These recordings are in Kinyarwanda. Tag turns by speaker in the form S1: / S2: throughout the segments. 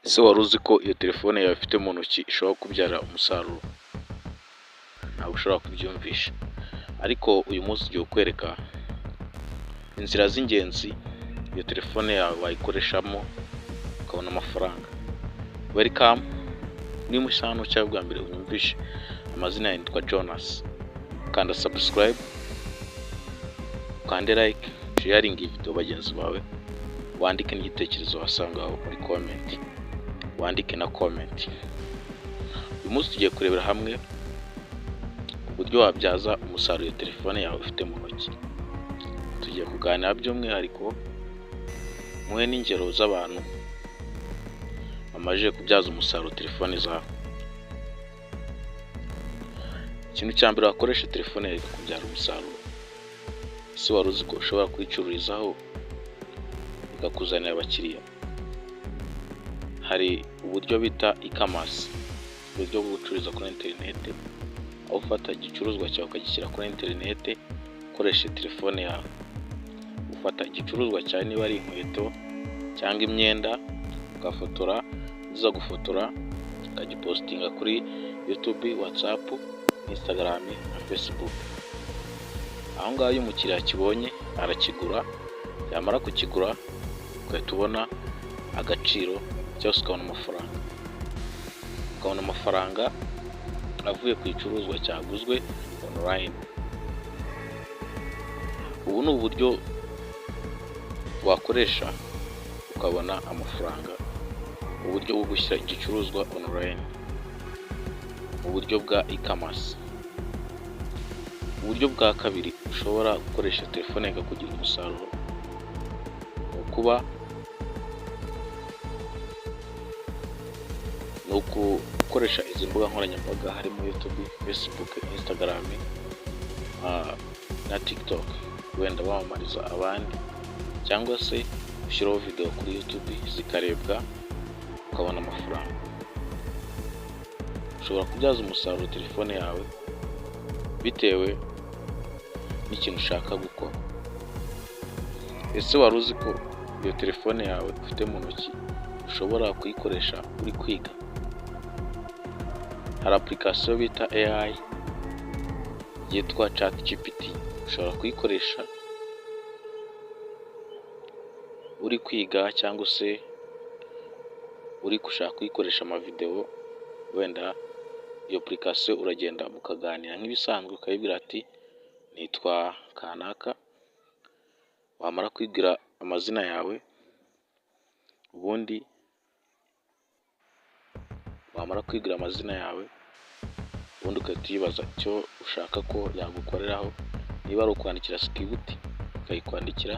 S1: Ese wari uzi ko iyo telefone yawe ufite mu ntoki ishobora kukubyarira umusaruro? Ntabwo ushobora kubyiyumvisha, ariko uyu munsi tugiye kukwereka inzira z'ingenzi iyo telefone yawe wayikoreshamo ukabona amafaranga. Welcome, niba mushya hano cyangwa bwa mbere unyumvishe, amazina yanjye nitwa Jonas. Kanda subscribe, ukande like, sharinga iyi video bagenzi bawe, wandike n'igitekerezo wasanga aho muri comment, wandike na comment. Uyu munsi tugiye kurebera hamwe uburyo wabyaza umusaruro iyo telefone yawe ufite mu ntoki. Tugiye kuganira by'umwihariko muhe n'ingero z'abantu bamaze kubyaza umusaruro telefone zabo. Ikintu cya mbere wakoresha telefone yawe ikakubyara umusaruro, ese wari uzi ko ushobora kuyicururizaho ikakuzanira abakiriya? Hari uburyo bita e-commerce, uburyo bwo gucururiza kuri interineti, aho ufata igicuruzwa cyawe ukagishyira kuri interineti ukoresheje telefone yawe. Ufata igicuruzwa cyawe niba ari inkweto cyangwa imyenda, ugafotora, uza gufotora ukagipostinga kuri YouTube, WhatsApp, Instagram na Facebook. Aho ngaho iyo umukiriya akibonye arakigura, yamara kukigura ugahita ubona agaciro cyangwa se ukabona amafaranga. Ukabona amafaranga avuye ku gicuruzwa cyaguzwe online. Ubu ni uburyo wakoresha ukabona amafaranga, uburyo bwo gushyira igicuruzwa online, uburyo bwa e-commerce. Uburyo bwa kabiri ushobora gukoresha telefone ikakugira umusaruro, ni ukuba ni ugukoresha izi mbuga nkoranyambaga harimo YouTube, Facebook, Instagram na TikTok, wenda wamamariza abandi cyangwa se ushyiraho video kuri YouTube zikarebwa ukabona amafaranga. Ushobora kubyaza umusaruro telefone yawe bitewe n'ikintu ushaka gukora. Ese wari uzi ko iyo telefone yawe ufite mu ntoki ushobora kuyikoresha uri kwiga? Hari application bita AI yitwa ChatGPT, ushobora kuyikoresha uri kwiga cyangwa se uri gushaka kuyikoresha amavideo, wenda iyo application uragenda mukaganira nk'ibisanzwe, ukayibwira ati nitwa kanaka, wamara kwibwira amazina yawe, ubundi wamara kwibwira amazina yawe, ubundi ugahita uyibaza icyo ushaka ko yagukoreraho, niba ari ukwandikira script ikayikwandikira,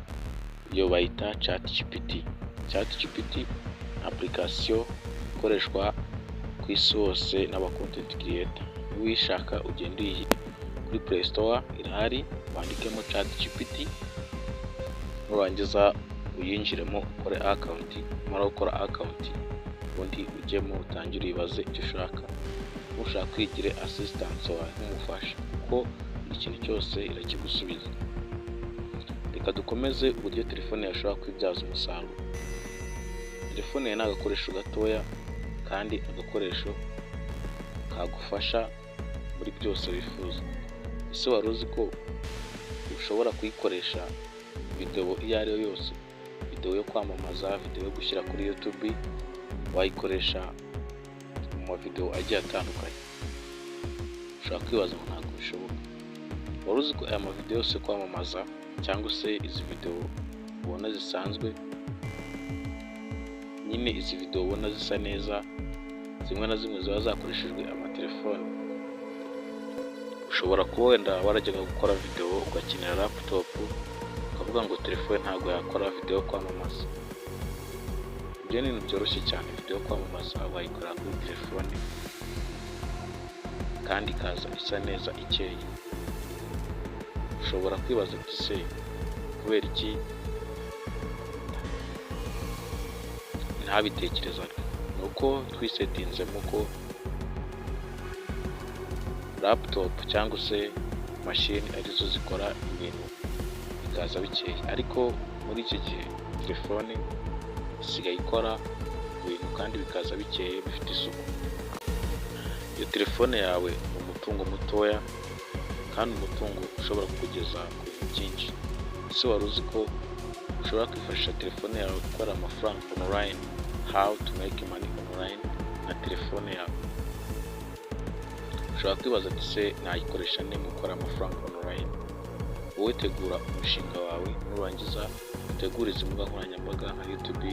S1: iyo bayita ChatGPT. ChatGPT ni application ikoreshwa ku isi hose n'aba content creator. Niba uyishaka ugende uyishyire kuri Play Store irahari, wandikemo ChatGPT, nurangiza uyinjiremo ukore account, numara gukora account ubundi ujyemo utangire uyibaze icyo ushaka, nushaka uyigire assistant wawe nk'umufasha kuko buri kintu cyose irakigusubiza. Reka dukomeze uburyo telefone yawe ushobora kuyibyaza umusaruro. Telefone yawe ni agakoresho gatoya kandi agakoresho kagufasha muri byose wifuza. Ese wari uzi ko ushobora kuyikoresha video iyo ari yo yose? Video yo kwamamaza, video yo gushyira kuri YouTube, wayikoresha mu mavideo agiye atandukanye. Ushobora kwibaza ngo ntabwo bishoboka. Wari uzi ko aya mavideo yose yo kwamamaza cyangwa se izi video ubona zisanzwe, nyine izi video ubona zisa neza, zimwe na zimwe ziba zakoreshejwe amatelefone. Ushobora kuba wenda warajyaga gukora video ugakenera laptop, ukavuga ngo telefone ntabwo yakora video yo kwamamaza. Ibyo ni ibintu byoroshye cyane, video yo kwamamaza wayikorera kuri telefone kandi ikaza isa neza ikeye. Ushobora kwibaza uti se kubera iki ntabitekerezaga? Ni uko twisetinzemo ko laptop cyangwa se mashini arizo zikora ibintu bikaza bikeye, ariko muri iki gihe telefone isigaye ikora bintu kandi bikaza bikeye, bifite isuku. Iyo telefone yawe ni umutungo mutoya kandi umutungo ushobora kukugeza ku bintu byinshi. Ese wari uzi ko ushobora kwifashisha telefone yawe gukora amafaranga online? How to make money online na telefone yawe. Ushobora kwibaza ati: "Se nayikoresha nte mu gukora amafaranga online?" Wowe tegura umushinga wawe, nurangiza utegure izi mbuga nkoranyambaga nka YouTube,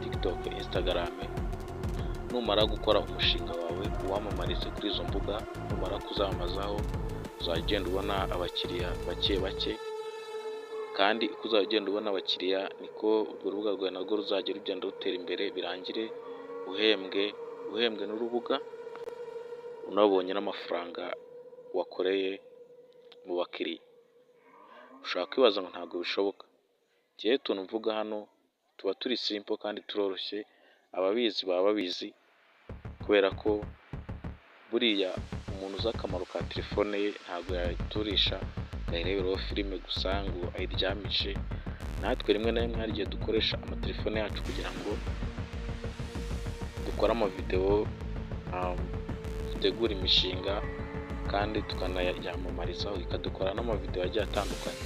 S1: TikTok, Instagram. Numara gukora umushinga wawe, uwamamarize kuri izo mbuga. Numara kuzamamazaho, uzajya ugenda ubona abakiriya bake bake, kandi uko uzajya ugenda ubona abakiriya niko urwo rubuga rwawe narwo ruzajya rugenda rutera imbere, birangire uhembwe, uhembwe n'urubuga, unabonye n'amafaranga wakoreye mu bakiriya. Ushobora kwibaza ngo ntabwo bishoboka. Njyewe utuntu mvuga hano tuba turi simple kandi turoroshye, ababizi baba babizi, kubera ko buriya umuntu uzi akamaro ka telefone ye ntabwo yayiturisha ngo ayirebereho filime gusa, ngo ayiryamishe. Natwe rimwe na rimwe hari igihe dukoresha amatelefone yacu kugira ngo dukore amavidewo, dutegure imishinga kandi tukanayamamarizaho, ikadukora n'amavidewo agiye atandukanye.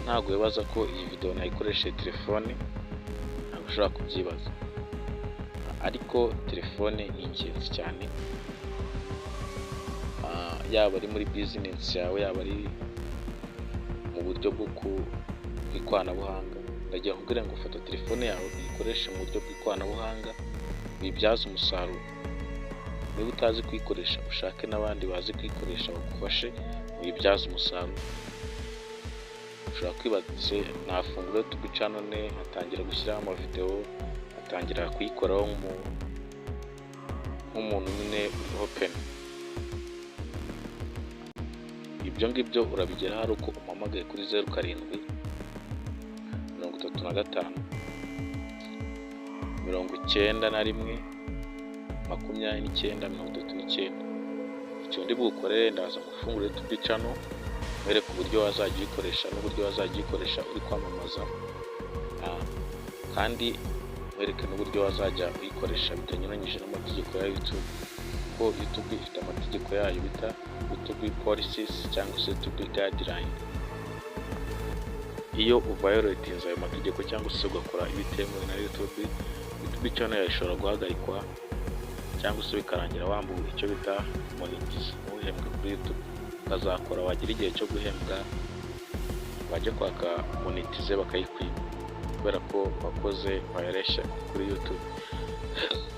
S1: Ntabwo wibaza ko iyi videwo nayikoresheje telefone, ntabwo ushobora kubyibaza, ariko telefone ni ingenzi cyane, yaba ari muri business yawe, yaba ari mu buryo bw'ikoranabuhanga. Ndagira nkubwire ngo fata telefone yawe uyikoreshe mu buryo bw'ikoranabuhanga, uyibyaze umusaruro. Niba utazi kuyikoresha, ushake n'abandi bazi kuyikoresha bagufashe uyibyaze umusaruro. Ushobora kwibaza: "Ese nafungura YouTube channel nkatangira gushyiraho amavidewo, nkatangira kuyikoraho nk'umuntu nyine open?" Ibyo ngibyo urabigeraho ari uko umpamagaye kuri 0735 91 29 39. Icyo ndi bugukorere, ndaza ngufungurire YouTube channel, nkwereke uburyo wazajya uyikoresha n'uburyo wazajya uyikoresha uri kwamamaza, kandi nkwereke n'uburyo wazajya uyikoresha bitanyuranyije n'amategeko ya YouTube, kuko YouTube ifite amategeko yayo bita YouTube policies cyangwa se YouTube guideline. Iyo uviolatinze ayo mategeko cyangwa se ugakora ibitemewe na YouTube, YouTube channel yawe ishobora guhagarikwa cyangwa se bikarangira wambuwe icyo bita monetize, ntuhembwe kuri YouTube, ukazakora wagira igihe cyo guhembwa, wajya kwaka monetize bakayikwima kubera ko wakoze violation kuri YouTube,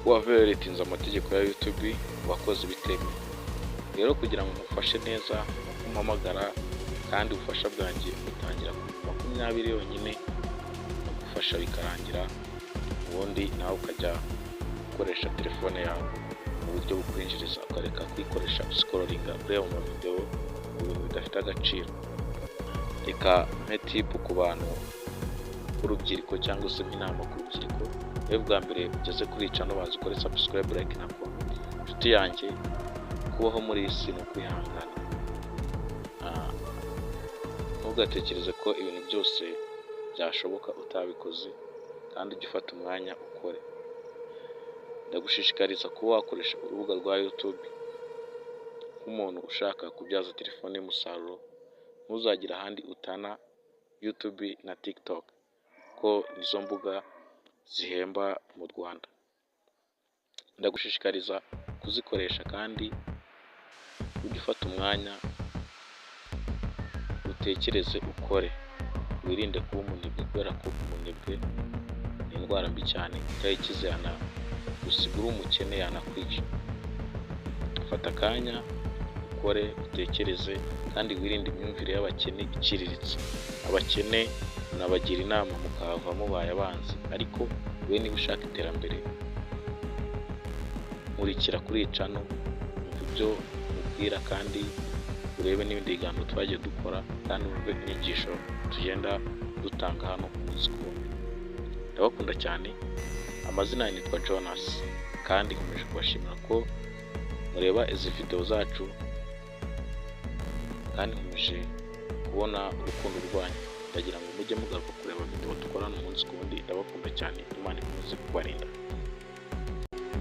S1: waviolatinze amategeko ya YouTube, wakoze ibitemewe. Rero kugira ngo ngufashe neza ni uko umpamagara, kandi ubufasha bwanjye butangira ku 20 yonyine, nkagufasha bikarangira, ubundi nawe ukajya ukoresha telefone yawe mu buryo bukwinjiriza, ukareka kuyikoresha uscrollinga, ureba amavidewo mu bintu bidafite agaciro. Reka mpe tip ku bantu b'urubyiruko cyangwa se inama ku rubyiruko. Wowe bwa mbere ugeze kuri iyi channel, banza ukore subscribe, like na comment. Inshuti yanjye, kubaho muri iyi si ni ukwihangana. Ntugatekereze ko ibintu byose byashoboka utabikoze, kandi ujye ufata umwanya ukore. Ndagushishikariza kuba wakoresha urubuga rwa YouTube nk'umuntu ushaka kubyaza telefone y'umusaruro. Ntuzagire ahandi utana YouTube na TikTok, kuko nizo mbuga zihemba mu Rwanda. Ndagushishikariza kuzikoresha kandi ujye ufata umwanya utekereze, ukore, wirinde kuba umunebwe, kubera ko umunebwe ni indwara mbi cyane, utayikize yanagusiga uri umukene, yanakwica. Fata akanya ukore, utekereze kandi wirinde imyumvire y'abakene iciriritse. Abakene nabagira inama mukahava mubaye abanzi, ariko wowe niba ushaka iterambere, nkurikira kuri iyi channel, wumve ibyo nkubwira kandi urebe n'ibindi biganiro twagiye dukora, kandi wumve inyigisho tugenda dutanga hano umunsi ku wundi. Ndabakunda cyane, amazina yanjye nitwa Jonas, kandi nkomeje kubashimira ko mureba izi videwo zacu, kandi nkomeje kubona urukundo rwanyu. Ndagira ngo mujye mugaruka kureba video dukorana umunsi ku wundi. Ndabakunda cyane, Imana ikomeze kubarinda.